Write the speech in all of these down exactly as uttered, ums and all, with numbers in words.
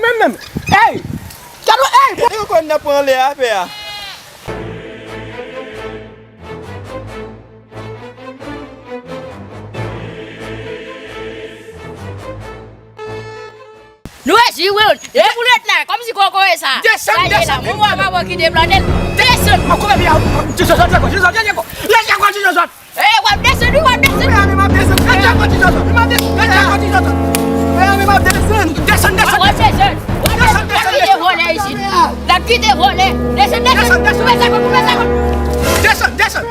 Menm, menm. Ey! Gade, ey! Yo konn nan pran lè a fè a. Nou resi, wi, e pou lèt la, kòmsi kòkòye sa. Desann, desann, desann. Mwen wè ki deplane l. Desann. Mwen koupe pi a, ti zòzòt, ti zòzòt, ti zòzòt. Lè sa kwa ti zòzòt. E, w ap desann, wi, w ap desann. Meyami, m ap desann. Lè sa kwa ti zòzòt. M ap desann, lè sa kwa ti zòt. Meyami, m ap desann. Desann, desann, desann. W ap desann. W ap desann. N ap kite vòlè isit. N ap kite vòlè. Desann, desann. Desann, desann. Koupe sa, koupe sa. Desann, desann.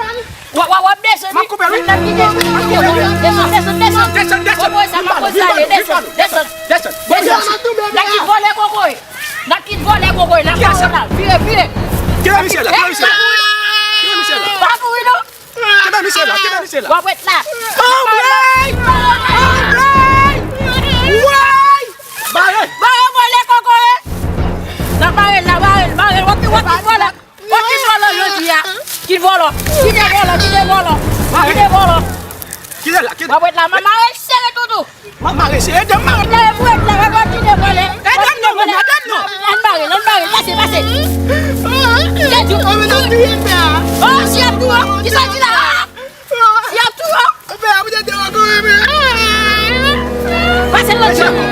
Wa, wa, w ap desann. M ap koupe l, wi. N ap kite vòlè. Desann, desann, desann. Desann, desann. Kòkòy sa, m ap poze ale. Desann, desann. Desann. Desann. N ap kite vòlè kòkòy. N ap kite vòlè kòkòy. N ap kite vòlè. Vire, vire. Kite misye la, kite misye la. Kite misye la. Pa kouri non. Kite misye la, kite misye la. W ap ret la. Anmwey! Anmwey! Woy! Bare! Bare vòlè kòkòy. N ap bare l la, bare l, bare l. W ap, w ap kite vòlè. W ap kite vòlè jodi a. Kite vòlè. Kite vòlè, kite vòlè. Kite vòlè. Kite la, kite. W ap ret la, m ap mare l sere toutou. M ap mare, se ede m mare. Lè m ret la, w ap kite vòlè. Ede m non, ede m non. Ann bare, ann bare, pase, pase. Jezi. Oh, si y ap tou, oh. Kisa di la? Si y ap tou, oh. Pase lòt bò.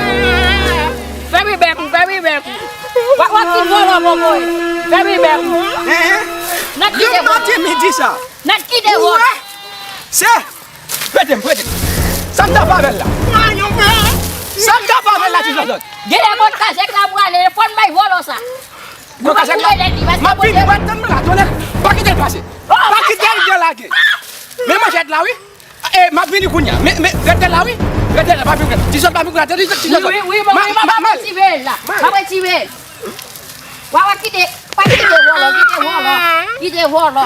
Fè pi bèk ou, fè pi bèk ou. W ap, w ap kite vòlè, bòbòy. Fè pi bèk ou. N ap kite vòlè. N ap kite vòlè. Se Prete m, prete m. Sa m t ap avè l la? Sa m t ap avè l la, ti zòzòt? Genlè kot kazèk la prale, fò n bay vòlò sa. Kot kazèk la? M ap vini, w ap tann mwen la, tonnè. Pa kite l pase. Pa kite l delage. Men manchèt la, wi. E, m ap vini kounye a. Men, men, rete la, wi. Rete la, pa vin kounye a. Ti zòzòt, pa vin kounye a. Tande, ti zòzòt. Wi, wi, wi, m ap, m ap, m ap retire l la. M ap retire l. W ap kite, pa kite vòlò, kite vòlò. Kite vòlò.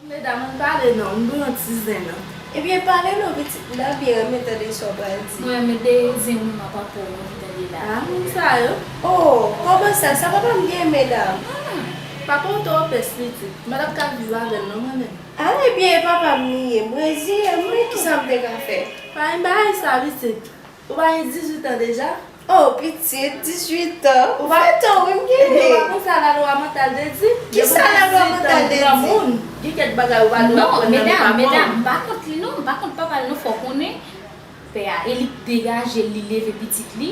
Medam, ann pale non, m gen yon ti zen non. Ebyen, pale non, pitit, m ta byen renmen tande sa w pral di. Mwen, men de zen wi, m ap apre w anvi tande la. Ah, moun sa yo. Oh, kòman sa? Sa papa m gen, medam? Hmm, papa w twò pès, pitit. M pa t ap ka viv avè l non, mwen menm. Ah, ebyen, e papa m li ye. M reziye m wi, kisa m te ka fè? Pa gen bagay sa, pitit. Ou pa gen dizuit an deja? Oh, pitit, dizuit an. Ou pa fè tan, wi, m genyen. Ebyen, ou pa konn sa lalwa mantal te di? Kisa lalwa mantal te di? Granmoun, gen kèk bagay ou pa dwe aprann nan men papa w. Medam, medam, m pa kont li non, m pa kont papa l non, fò w konnen. Pè a, e li k degaje l, li leve pitit li,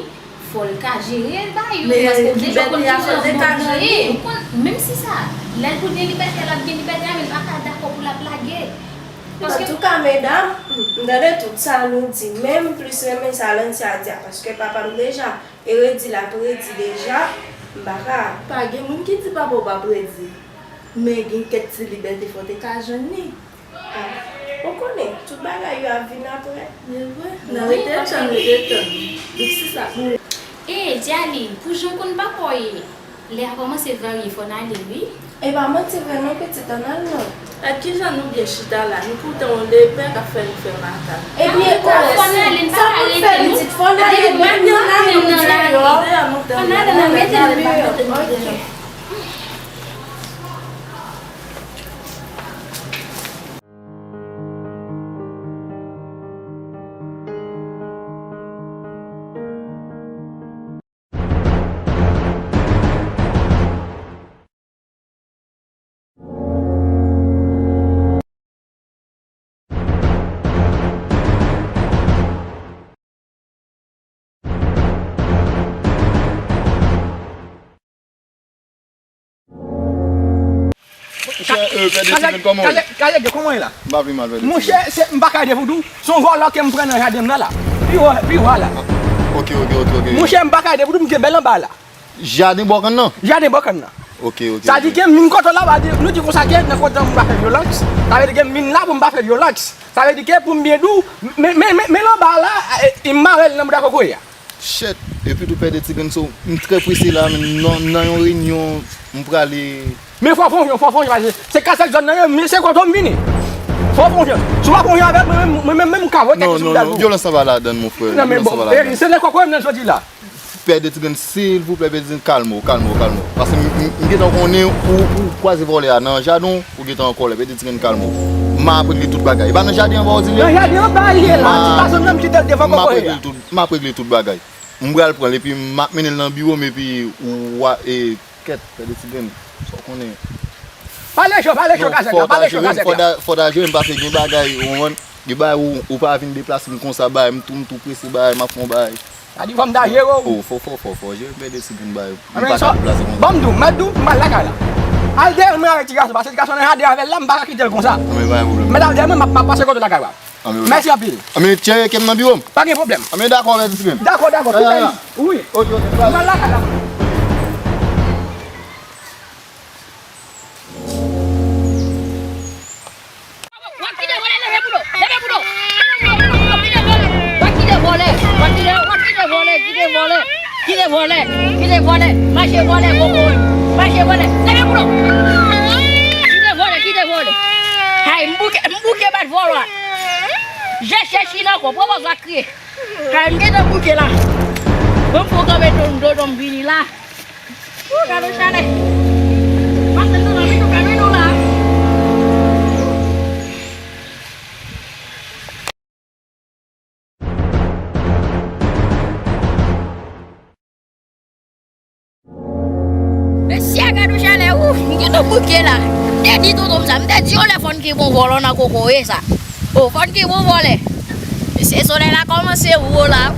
fò l ka jere bagay yo, paske w deja konn ki jan mond lan ye. Ou konn, menm si sa, lè l pou gen libète, l ap gen libète a, men l pa ka dakò pou l ap lage. Antouka, medam, m tande tout sa nou di, men m plis renmen sa Lansia di a, paske papa m deja, e redi l ap redi deja, m pa ka. Pa gen moun ki di papa w p ap redi, men gen kèk ti libète fò w te ka jwenn li. Ah, ou konnen, tout bagay yo ap vin apre. E vre, n a rete tann, rete tann. Donk, se sa pou. E, Djali, pou jan w konn papa w ye, lè a kòmanse varye, fò n ale, wi. E pa manti vre non, pitit, ann al non. Ak kijan nou byen chita la, nou koute yon lepè k ap fè nou fè makak. Ebyen, oh, fò n ale, n pa ka rete, non. Sa pou n fè, pitit, fò n ale, mete nou deyò. Fò n ale, n ap mete nou deyò. Ok. Monchè, euh, Pè Desigen, kòman w ye? Kazèk, kòman w ye la? M pa pi mal, Pè Desigen. Monchè, se, m pa ka ede pou di w. Se yon vòlò ke m pran nan jaden m nan la. Pi wo, pi wo a la. Ok, ok, ok, ok. Monchè, m pa ka ede pou di w, m kenbe l anba la. Jaden bò kann nan? Jaden bò kann nan. Ok, ok, ok. Sa di ke m vin kote w la, nou di konsa ke nan kote m pa fè vyolans. Sa vle di ke m vin la pou m pa fè vyolans. Sa vle di ke pou m byen di w, men, men, men, men l anba la, e, e m mare l nan bouda kokoye a. Shit. Epi tou Pè Desigen, so, m trè prese la, men nan, nan yon reyinyon, m prale. Men fò w fè yon jan, fò w fè yon jan, paske se kazèk zòn nan ye, men se kote w m vini. Fò w fè yon jan. Si w pa fè yon jan avè m, mwen menm, mwen menm, mwen menm, m ka voye kèk sou bouda tou. Non, non, non, vyolans lan pa ladann, mon frè. Non, men bon, se, se nan kòkòy m nan jodi la. Pè Desigen, silvouplè, Pè Desigen, kalme w, kalme w, kalme w. Paske m, m, m gentan konnen ou, ou kwaze vòlè a nan jaden w, ou gentan an kòlè, Pè Desigen, kalme w. M ap regle tout bagay. E pa nan jaden anba w di l ye? Nan jaden anba l ye la, ti gason nan m kite l devan kòkòy la. M ap regle tout, m ap regle tout bagay. M pral pran l epi m ap mennen l nan biwo m epi ou a, e, kèt, Pè Desigen, sa w konnen. Pale cho, pale cho, kazèk la, pale cho, kazèk la. Fò w ta jere m, fò w ta jere m, paske gen bagay, ou konprann? Gen bagay ou, ou pa vin deplase m konsa, bagay, m tou, m tou prese, bagay, m ap fè yon bagay. Sa di fò m ta jere w. Oh, fò, fò, fò, fò, jere m, Pè Desigen, bagay. M pa ka deplase konsa. Bon, m di w, m ap di w, m pral lakay la. Al dèyè mwen avèk ti gason, paske ti gason nan jaden avè l la, m pa ka kite l konsa. Anben, pa gen pwoblèm. Mèt al dèyè mwen, m ap, m ap pase kote w lakay la. Anben, mèsi anpil. Anben, tcheke m nan biwo m. Pa gen pwoblèm. Anben, dakò, Pè Desigen. Dakò, dakò. Ya, ya, ya. Wi. Ok, ok. M pral lakay la. W ap kite vòlè, leve pou nou, leve pou nou. Kite vòlè, w ap kite vòlè, w ap kite, w ap kite vòlè, kite vòlè, kite vòlè, kite vòlè, mache vòlè, koko, mache vòlè, leve pou nou. Kite vòlè, kite vòlè. Ay, m bouke, m bouke bat vòlè. Je chèche nan kò, pran pòz la kriye. Kay m gentan bouke la. Bon, fò kanpe do m, do m vini la. Ou gade chalè. Pase nou nan mitan kay nou la. Mesye, gad yon chalè, ou, m gentan bouke la. M te di tonton m sa, m te di yo lè fòn ki bon vòlò nan kokoye sa. O, fòn ki bon vòlè. Mesye, solèy la kòmanse wo la.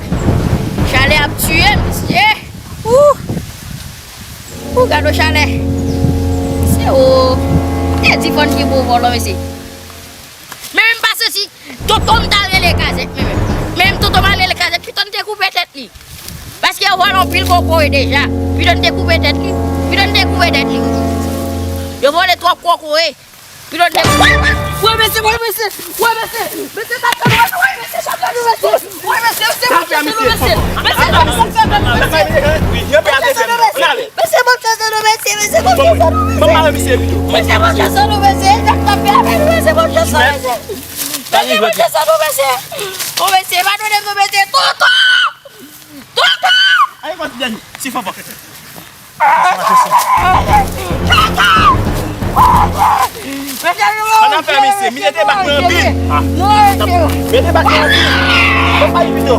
Chalè ap tiye, mesye. Ou, ou gad yon chalè. Mesye, o. M te di fòn ki bon vòlò, mesye. Men m pa santi Tonton m t al rele kazèk, men, men, men tonton m al rele kazèk, piton te koupe tèt li. Paske yo vòlè anpil kokoye deja. Piton te koupe tèt li. Piton te koupe tèt li, wi. Yo vòlè twòp kokoye. Piton te. Wè, mesye, wè, mesye, wè, mesye. Mesye, sa fè, wè, wè, mesye, sa fè, wè, mesye. Wè, mesye, mesye, sa fè, mesye. Mesye, sa fè, mesye. Mesye, sa fè, mesye. Mesye, bon, sa fè, mesye. Mesye, bon, sa fè, mesye. Mesye, bon, sa fè, mesye. Mesye, bon, sa fè, mesye. Mesye, bon, sa fè, mesye. Mesye, mesye, sa nou mesye. O mesye, pa donnen nou mesye. Tonton! Tonton! Ay, mwen ti dènye. Si fò fò. Tonton! Mesye, nou mesye. Sa n ap fè, mesye? Mete bak nan anpil. Ah. Nou mesye. Mete bak nan anpil. Fò pa yi pito.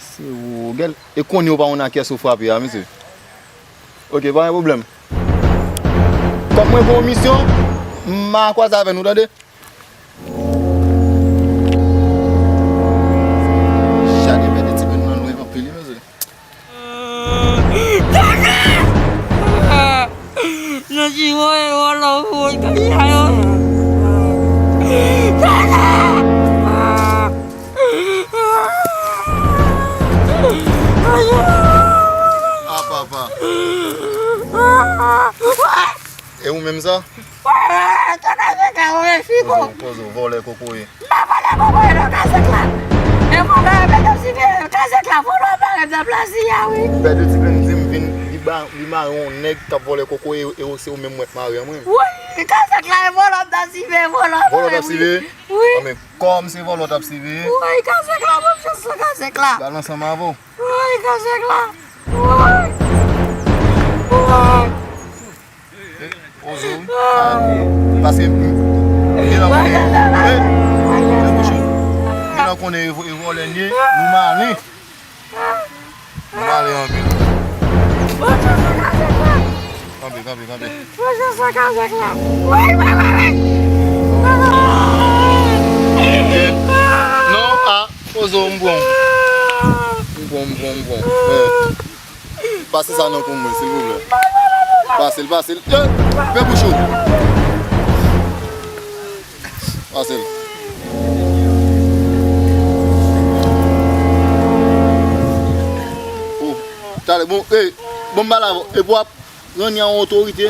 Se ou, gèl, e konnen ou pa konn a kiyès ou frape a, mesye. Ok, pa gen pwoblèm. Kòm mwen gen yon misyon, m a kwaze avè nou, tande? Chade pèdi ti grenn nan lwen anpil, wi, mesye. Nan ti voye vòlò woy kay sa yo. Ah, papa. E ou menm sa? Pozo, pozo, vòlè kokoye. M pa vòlè kokoye non, kazèk la. E vòlè, medam, si vye kazèk la, vòlè parèt nan plas li a, wi. Pèdi ti grenn di m vin, li ba, li mare yon nèg k ap vòlè kokoye, e se ou menm mwen k mare an mwen. Wi, kazèk la, e vòlè m ta sive, vòlè. Vòlè t ap sive? Wi. Anben, kòm se vòlè w t ap sive. Wi, kazèk la, bon chans lan, kazèk la. L al ansanm avè w. Wi, kazèk la. Wi. Wi. Ozo, wi. Paske, m, m, m gen nan mwen. Wi. Wi, mouche. Konnen e vo-, e vòlè n ye, nou malen. Nou malen anpil. Kanpe, kanpe, kanpe. Non, a, poze w, m pran w. M pran w, m pran w, m pran w. Pase sa nan pou mwen, silvouplè. Pase l, pase l. Eh, fè bouch ou. Pase l. Oh, talè, bon, eh, bon, m pale avè w. Epi w ap rann yon otorite.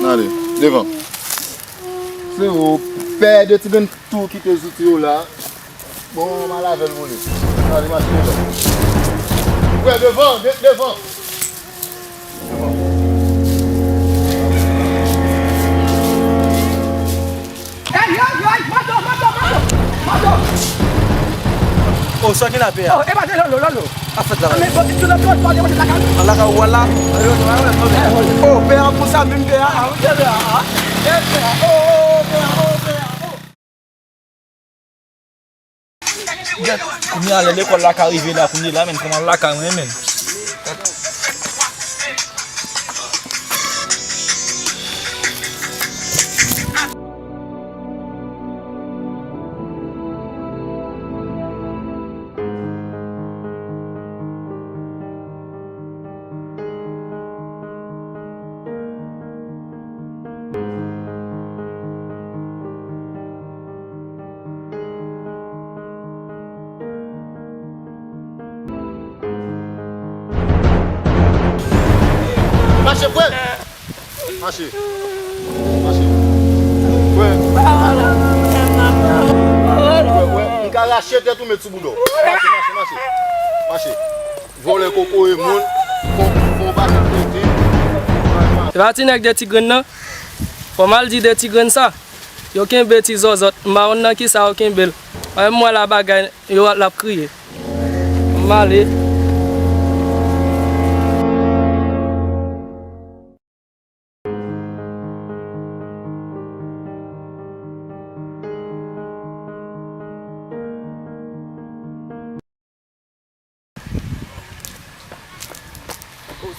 Ale, devan. Se ou, pè de ti grenn tou kite zouti yo la. Bon, m al avè l vole. Ale, mache devan. Frè, devan, de-, devan. Devan. Ey, yo, yo, ey, moto, moto, moto, moto. Oh, sa ki la, pè a? Oh, e pa de lolo, lolo. Sa fèt la. An, men, bon, tout lòt, lòt, lòt, lòt, lakay. An lakay ou wè la? Oh, pè a konsa menm, pè a. Ah, wi, pè a, ah. Eh, pè a, oh, oh, pè a, oh, pè a, oh. Gèt, kounye a lè lekòl la ka rive la, kounye la, menm, kòman lakay mwen, menm? Mache, frè! Mache. Mache. Frè. Frè, frè. M ka rache tèt ou met sou bouda w. Mache, mache, mache. Mache. Vòlè kokoye moun. Fò, fò w pa met kote. Se pa ti nèg de ti grenn nan. Fò m al di de ti grenn sa. Yo kenbe ti zòzòt. M pa konn nan kisa yo kenbe l. Mwen menm m wè la bagay yo l ap kriye. M ale.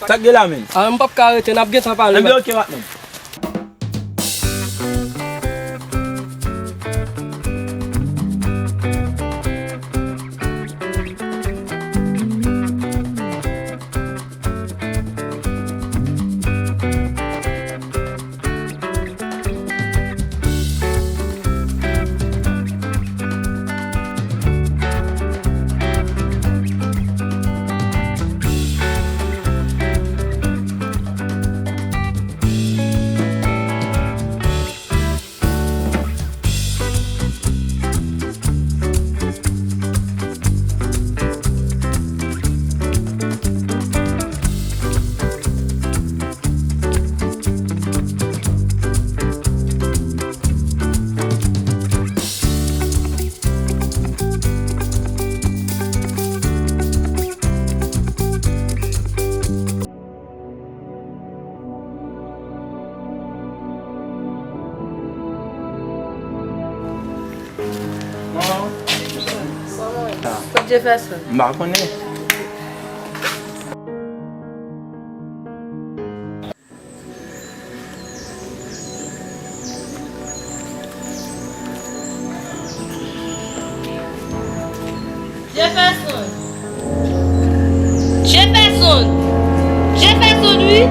Sa k gen la menm? A, m p ap ka rete, n ap gentan pale. Enben, oke, patnè. Kot Jefferson? M pa konnen. Jefferson! Jefferson! Jefferson, wi!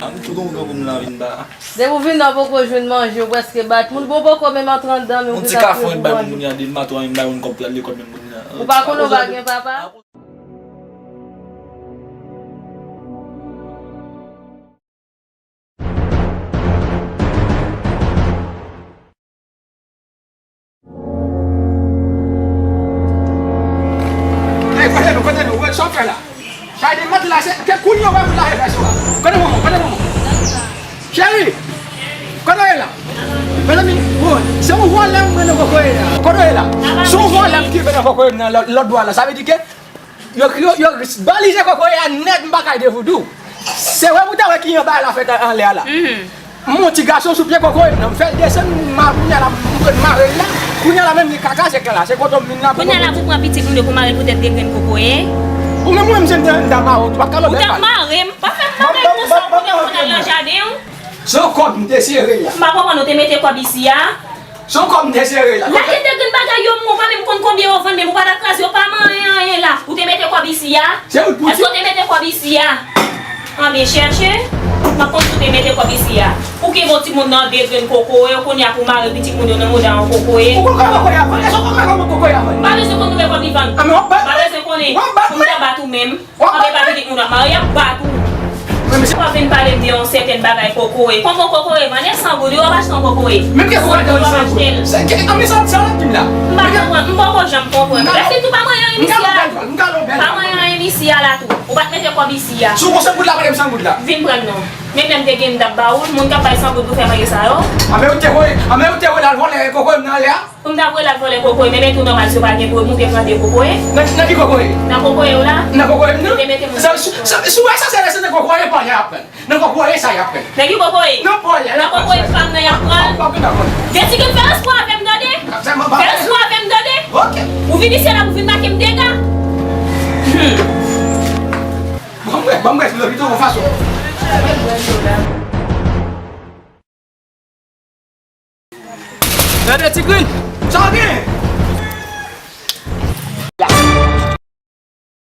A, m tou gon granmoun la vin ba. Depi w vin la, w poko jwenn manje, w prèske bat moun. Bon, poko menm antre anndan, men w gentan kriye pou manje. Yon ti kafe w bay moun kounye a, de mato a, bay moun kòb pou y al lekòl menm kounye a. Ou pa konnen w pa gen papa? Ey, kote nou, kote nou? Wè, sa w fè la? Sa vle di, m antre la, se, ke kounye a w wè moun la fè sa. Kote moman, kote moman? Cheri, kote w ye la? Mezanmi, bon, se yon vòlè m pran nan kokoye a. Kote w ye la? Se yon vòlè m kenbe nan kokoye m nan lòt, lòt bò a la. Sa vle di ke Yo, yo, yo balize kokoye a nèt, m pa ka ede vou di w. Se vre pou ta wè ki yon bagay la fèt anlè a la. Mhm. M wè yon ti gason sou pye kokoye m nan, m fè l desann, m al kounye a la, m pran mare l la. Kounye a la menm li kaka se kan la, se kote m vin la. Kounye a la pou pran pitit moun yo pou mare l poutèt de grenn kokoye. Ou menm, ou menm se m te anndan mare w, ou pa ka mare m. Ou t ap mare m, pa fè m mare m nan sa, kounye a ou konn al nan jaden w. Se yon kòb m te sere a. M pa konprann, ou te mete kòb isi a. Se yon kòb m te sere la. Lage de grenn bagay yo, m ou pa menm konn konbyen yo vann, menm ou pa ta kraze yo, pa manyen anyen la. Ou te mete kòb isi a? Se ou t pou di. Èske ou te mete kòb isi a? Anben chèche, m ap konn si w te mete kòb isi a. Ou kenbe yon timoun nan de grenn kokoye, kounye a pou mare pitit moun yo nan mouda yon kokoye. Ou kokoye kokoye a vann, èske ou kokoye kokoye a vann? M pa bezwen konn konbyen kòb li vann. M pa bezwen konnen. Pou m ta bat ou menm. Anben pa pitit moun w ap mare, y ap bat ou. Ou ap vin pale m de yon sètèn bagay kokoye. Konbyen kokoye vann? E san goud, wi, w ap achte yon kokoye. Menm ke kokoye vann san goud. Anben sa, sa w ap di m la? M pa konprann, m poko janm konprann. Lè fi tou pa manyen anyen isi a. Pa manyen anyen isi a la tou. Ou pa t mete kòb isi a. Si w gon san goud la, pale m san goud la. Vin pran l non. Menm lè m te gen m t ap ba ou l, moun k ap bay san goud pou fè manje sa yo. Anben ou te voye, anben ou te voye l al vòlè kokoye m nan anlè a. Pou m ta voye l al vòlè kokoye, men men tou nòmal si yo pa gen pou yo moute pran de kokoye. Nan, nan ki kokoye? Nan kokoye w la. Nan kokoye m nan? Ou te mete moun. Sa, si, si, si w wè sa, se lè se nan kokoye pa y ap pran. Nan kokoye sa y ap pran. Nan ki kokoye? Nan kokoye pa m nan y ap pran. Vye ti grenn fè espwa avè m tande. Fè espwa avè m tande. Ou vin isi a la pou vin make m dega. Hmm. Ban m wè, ban m wè si lopito yon fason. Tande ti grenn, sa w gen?